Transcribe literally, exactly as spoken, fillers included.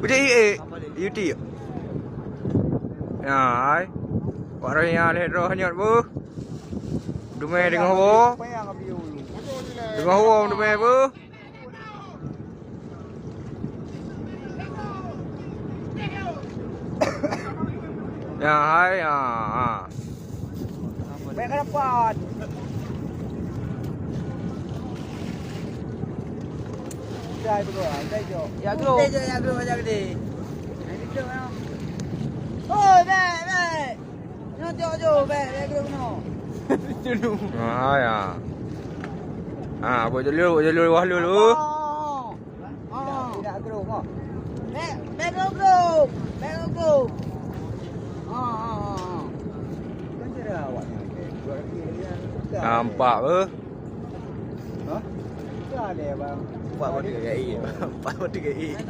Putih eh, yuti. Ya, hai. Wak raya leh roh nyot bu. Dumai dengan hawa. Dengan hawa dumai bu. Ya, hai, ya, ha. Baik ke depan. Udah itu, udah jok. Ya, bro. Udah jok, ya, bro, macam ni. Yang itu, ya. Oh, baik, baik. Nyoe jok, jok, baik, baik, bro, no. Ha, ya. Ha, buat jalur, buat jalur wah dulu. Oh. Ah. Tidak group, ah. Back, back go group. Back go group. Ah, ah, ah, ah. Kan cara awak ni. Nampak ke? Ha? Tak ada, bang. Empat batu gaya. Empat batu gaya.